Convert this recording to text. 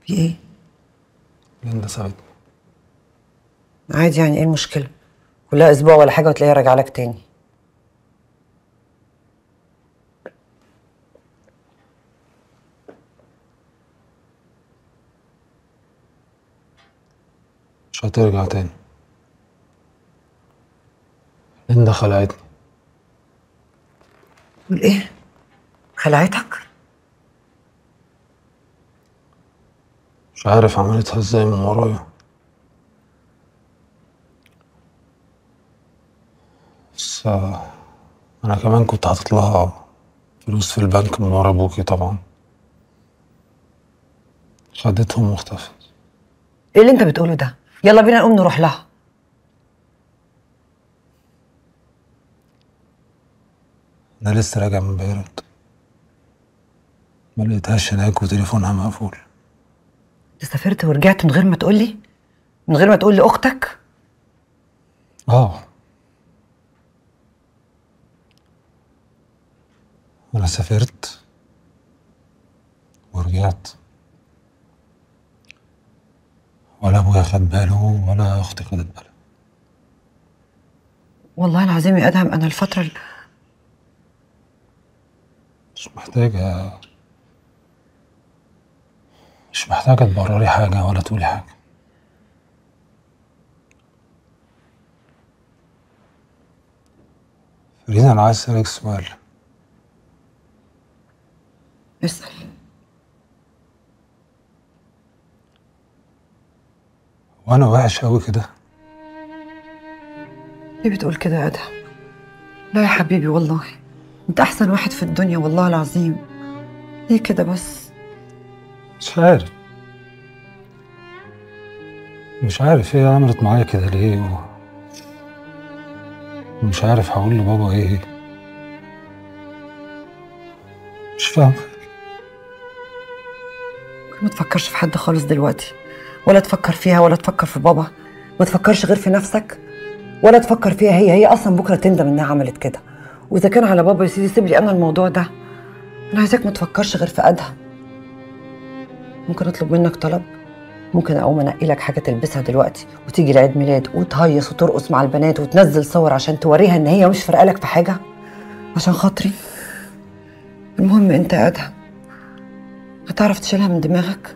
في ايه؟ ليندا سابتني. عادي يعني، ايه المشكلة؟ كلها اسبوع ولا حاجة وتلاقيها راجعة لك تاني. مش هترجع تاني. ليندا خلعتني. تقول ايه؟ خلعتك؟ مش عارف عملتها ازاي من ورايا، بس انا كمان كنت حاطط لها فلوس في البنك من ورا ابوكي طبعا، خدتهم واختفت. ايه اللي انت بتقوله ده؟ يلا بينا نقوم نروح لها. انا لسه راجع من بيروت، ما لقيتهاش هناك وتليفونها مقفول. انت سافرت ورجعت من غير ما تقولي؟ من غير ما تقول لاختك؟ اه انا سافرت ورجعت، ولا ابويا خد باله ولا اختي خدت بالها. والله العظيم يا ادهم انا الفترة مش محتاجة، مش محتاجة تبرري حاجة ولا تقولي حاجة. فريدة أنا عايز أسألك سؤال. اسأل. وأنا وحش أوي كده؟ ليه بتقول كده يا أدهم؟ لا يا حبيبي والله أنت أحسن واحد في الدنيا والله العظيم. ليه كده بس؟ مش عارف، مش عارف ايه عملت معايا كده ليه، ومش عارف هقول لبابا ايه، مش فاهم. ما تفكرش في حد خالص دلوقتي، ولا تفكر فيها ولا تفكر في بابا، ما تفكرش غير في نفسك ولا تفكر فيها هي. هي اصلا بكره تندم انها عملت كده. واذا كان على بابا يا سيدي سيب لي انا الموضوع ده. انا عايزاك ما تفكرش غير في ادهم. ممكن اطلب منك طلب؟ ممكن اقوم انقي لك حاجة تلبسها دلوقتي وتيجي لعيد ميلاد وتهيص وترقص مع البنات وتنزل صور عشان توريها ان هي مش فارقه لك في حاجة عشان خاطري؟ المهم انت يا ادهم هتعرف تشيلها من دماغك؟